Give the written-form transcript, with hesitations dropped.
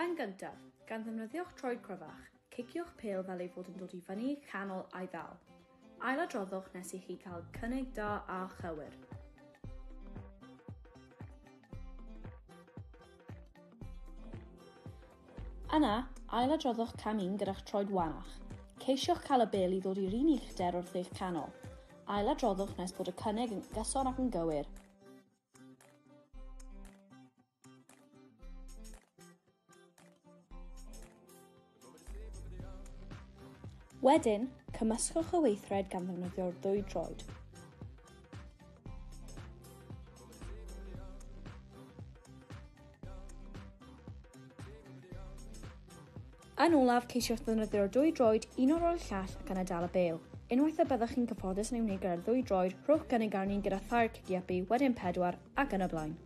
Yn gyntaf, gan ddefnyddio'ch troed cryfach, ciciwch pêl fel ei fod yn dod i fyny i'ch canol a'i ddal. Ailadroddwch nes i chi cael cynnig da a chywir. Yna, ailadroddwch cam un gyda'ch troed wanach. Ceisiwch cael y bêl i ddod i'r un uchder wrth eich canol. Ailadroddwch nes bod y cynnig yn gyson ac yn gywir. Wedyn, cymysgwch y weithred gan ddefnyddio'r ddwy droed. Yn olaf, ceisiwch ddefnyddio'r dwy droed un ar ôl y llall ac yna dal y bêl. Unwaith y byddwch chi'n cyfforddus yn ei wneud gyda'r ddwy droed, rhowch gynnig arni gyda thair cigiapi, wedyn pedwar, ac yn y blaen.